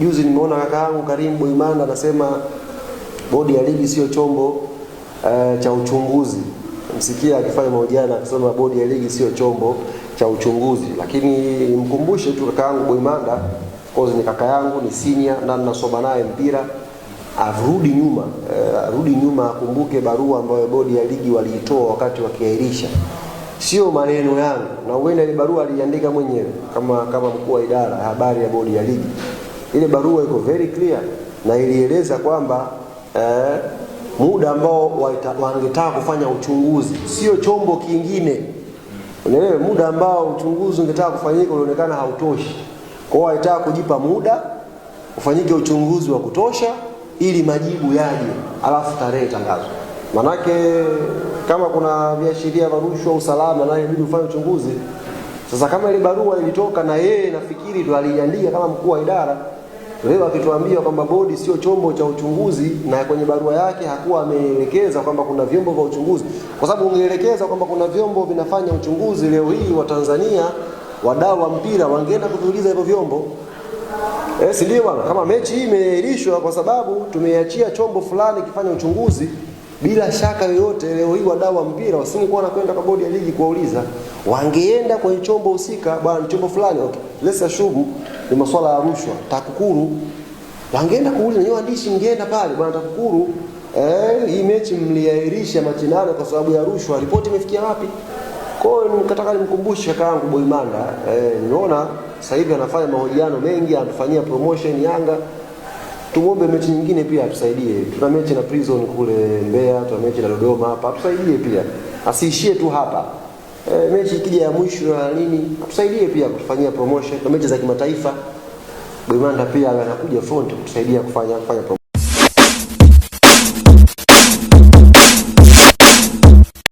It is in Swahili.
Juzi nimeona kaka yangu Karim Boimanda anasema bodi ya ligi sio chombo cha uchunguzi. Msikia akifanya mahojiano akisema bodi ya ligi sio chombo cha uchunguzi, lakini nimkumbushe tu kaka yangu Boimanda, cause ni kaka yangu, ni senior na ninasoma naye mpira, arudi nyuma arudi nyuma, akumbuke barua ambayo bodi ya ligi waliitoa wakati wakiahirisha. Sio maneno yangu, na huenda ile barua aliiandika mwenyewe kama mkuu wa idara ya habari ya bodi ya ligi. Ile barua iko very clear na ilieleza kwamba muda ambao wangetaka kufanya uchunguzi, sio chombo kingine. Unaelewa, muda ambao uchunguzi ungetaka kufanyika ulionekana hautoshi. Kwa hiyo walitaka kujipa muda ufanyike uchunguzi wa kutosha ili majibu yaje, alafu tarehe itangazwe. Manake kama kuna viashiria vya rushwa, usalama, naye inabidi ufanye uchunguzi. Sasa kama ile barua ilitoka na yeye nafikiri ndo aliiandika kama mkuu wa idara, leo akituambia kwamba bodi sio chombo cha uchunguzi, na kwenye barua yake hakuwa ameelekeza kwamba kuna vyombo vya uchunguzi, kwa sababu ungeelekeza kwamba kuna vyombo vinafanya uchunguzi, leo hii Watanzania wadau wa mpira wangeenda kuviuliza hivyo vyombo. Si ndio bwana? Kama mechi hii imeahirishwa kwa sababu tumeiachia chombo fulani kifanya uchunguzi, bila shaka yoyote leo hii wadau wa mpira wasingekuwa wanakwenda kwa bodi ya ligi kuwauliza, wangeenda kwenye chombo husika, bwana, chombo fulani, okay, let's assume ni masuala ya rushwa, TAKUKURU, wangeenda kuuliza. Nyinyi waandishi mngeenda pale, bwana TAKUKURU, hii mechi mliahirisha Machi 8 kwa sababu ya rushwa, ripoti imefikia wapi? Kwa hiyo nikataka nimkumbushe kaka yangu Boimanda, nimeona sasa hivi anafanya mahojiano mengi, anatufanyia promotion Yanga. Tumuombe mechi nyingine pia atusaidie. Tuna mechi na Prison kule Mbeya, tuna mechi na Dodoma hapa, atusaidie pia, asiishie tu hapa. Mechi ikija ya mwisho ya nini, atusaidie pia kutufanyia promotion. Na mechi za kimataifa Boimanda pia anakuja front kutusaidia kufanya promotion.